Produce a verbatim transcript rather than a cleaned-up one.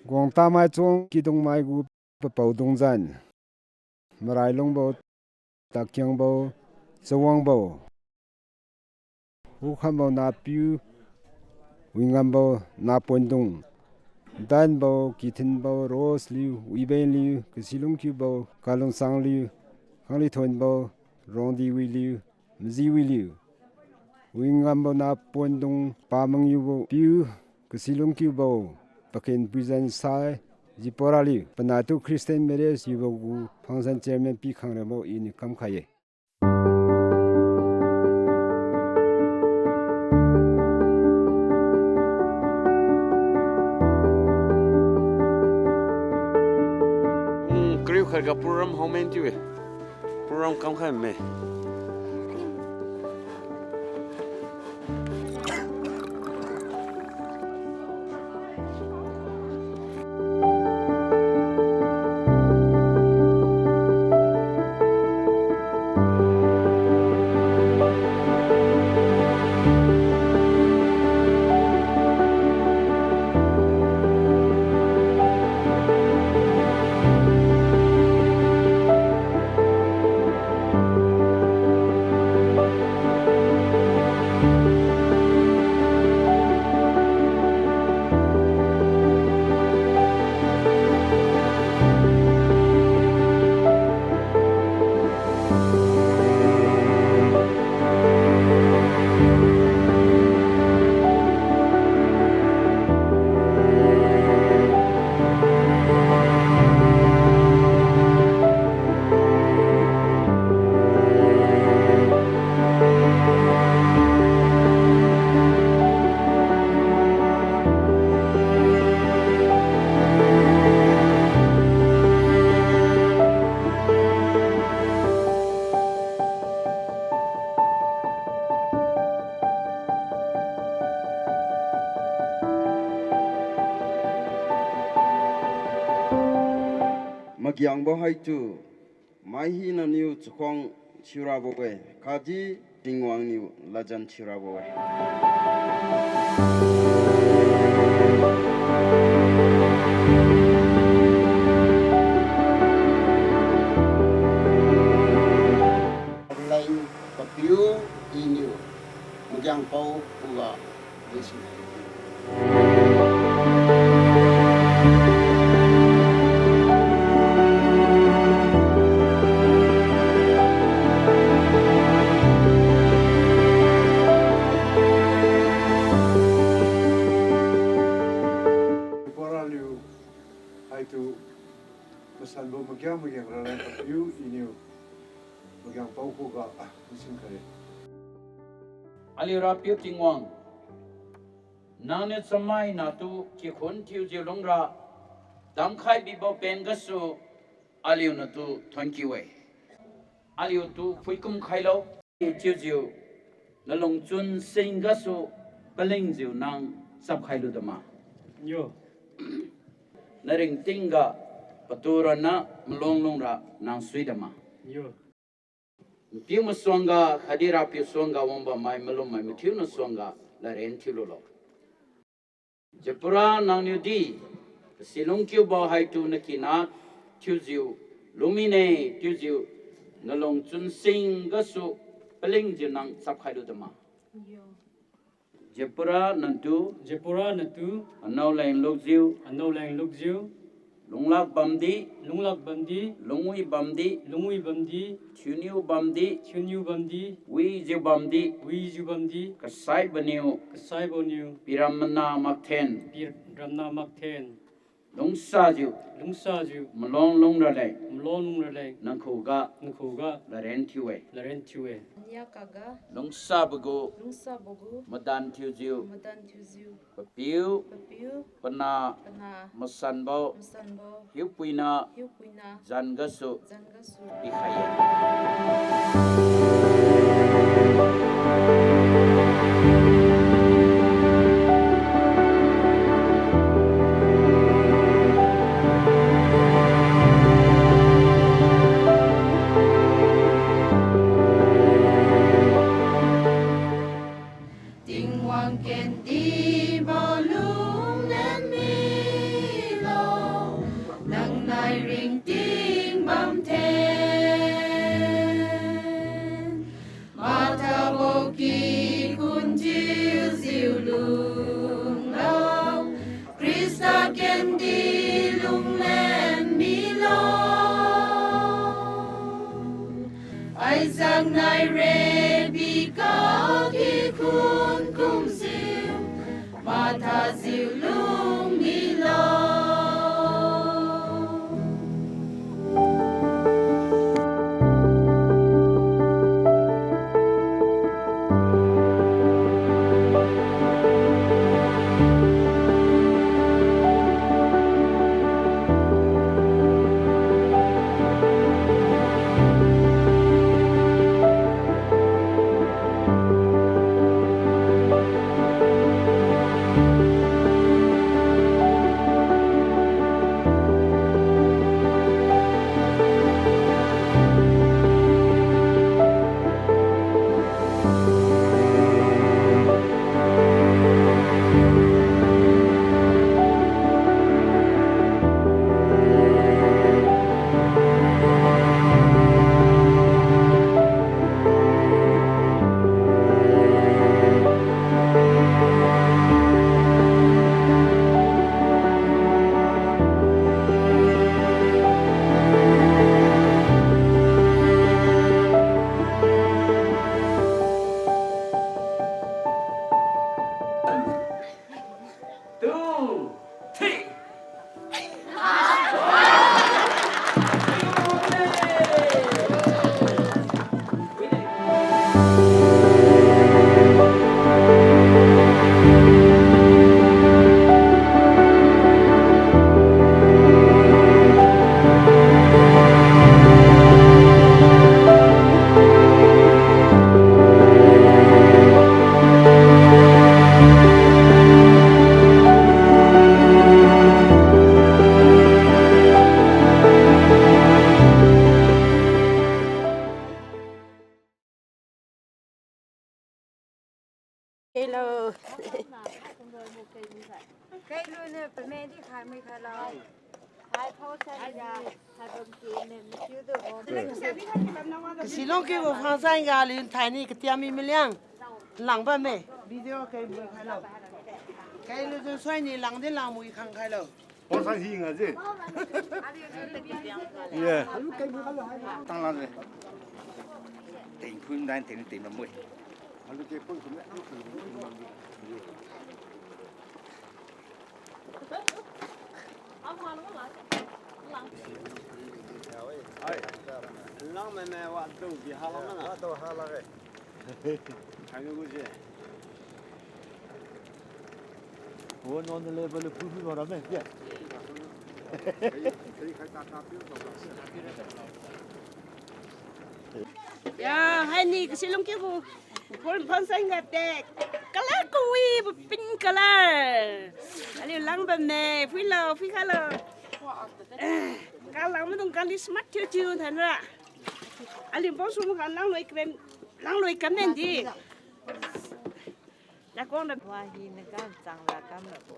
Guangta maichong kidung mai gu papao dungzan, Marailungbo, Takiangbo, Chawangbo, Hukhambo Napiu, Wingambo Napuandung, Danbo, Kithinbo, Rose Liu, Wiben Liu, Kasilungkiubo Kalungsang Liu, Khanglithonbo Rongdiwi Liu, Majiwi Liu, Wingambo Napuandung, Pamangiubo Piu, Kasilungkiubo Paken Puizan Sai, Jipora Liu, panatu Christian marriage yubo gu function chairman pi khangrabo iniu kamkhai-e. Hmm, kariu khatga program haomen chiu-e. Program kamkhai me. Magiangbo haitu, mai hinaniu chakhuang thiurabo-e, khatdi Tingwang niu ladjan thiurabo-e. Leng papiu iniu magiangpao khuga leisi. Jipora liu haitu masanbo magiang magiang raleng papiu iniu magiangpao khuga leisi khai-e. Aliu Rapiu Tingwang, nangniu chamaina tu kikhun thiujiu lungra damkhai bibo pen gasu aliu natu thonkiu-e. Aliutu phuikum khailo, thiujiu nalungchun sing gasu palingjiu nang chapkhai lu dama. Naringtingga patu ronna malong lungra nang sui dama. Npiu masuangga khatdi Rapiu suangga wangbammai malummai mathiuna suangga ladren thiululo. Jipora nangniudi, kasilungkiubo haitu nakina thiujiu lungmine chiujiu, nalungchun sing gasu palingjiu nang chapkhai lu dama. Jipora natu, Jipora natu, anaoleng lukjiu, anaoleng lukjiu, lunglak bamdi, lunglak bamdi, lungwi bamdi, lungwi bamdi, thiuniu bamdi, thiuniu bamdi, wijiu bamdi, wijiu bamdi, kasaiboniu, kasaiboniu, piram mana makthen, piramna makthen, lungsajiu, lungsajiu, malong lung raleng, malong lung raleng, nang khuga, nang khuga, ladren thiu-e, ladren thiu-e. Aniakaga, lungsabo gu, lungsabo gu, madan thiujiu, madan thiujiu, papiu, papiu, pana, pana, masanbo, masanbo, hiupuina, hiupuina, zan gasu, zan gasu, pikhai-e. Tingwang kendibo lunglen milo. Kendi lunglen milo. Isaac nai rebi kaki khun kumjiu, mathajiu lung milo. Two, three. Hello. Kasilong kibo phangsain ga aliu thaini katiami maliang. Lang bamme. Video kaibo khailo. Kailu jun suini langdi langmui khang khailo. Phangsain hinga ji. Ye. Tanglang le. Tingkhun dan ting ting na mui. Ai. Lang me me wa do bi ha lang na. Wa do ha lang e. Hai no gu je. Wo no ne le ba le phu phu no ra me. Ya. Ya, haini kasilong kibo. Phon phon sang ga te. Color kawibo pink color. Aliu lang bamme, phuilo, phui khailo. Ka lang maidung kali smart thiu thiu thainra. Aliu bang sum kha langloi kren, langloi kamen di. Yakong da. Wa hina kam chang la kam la bo.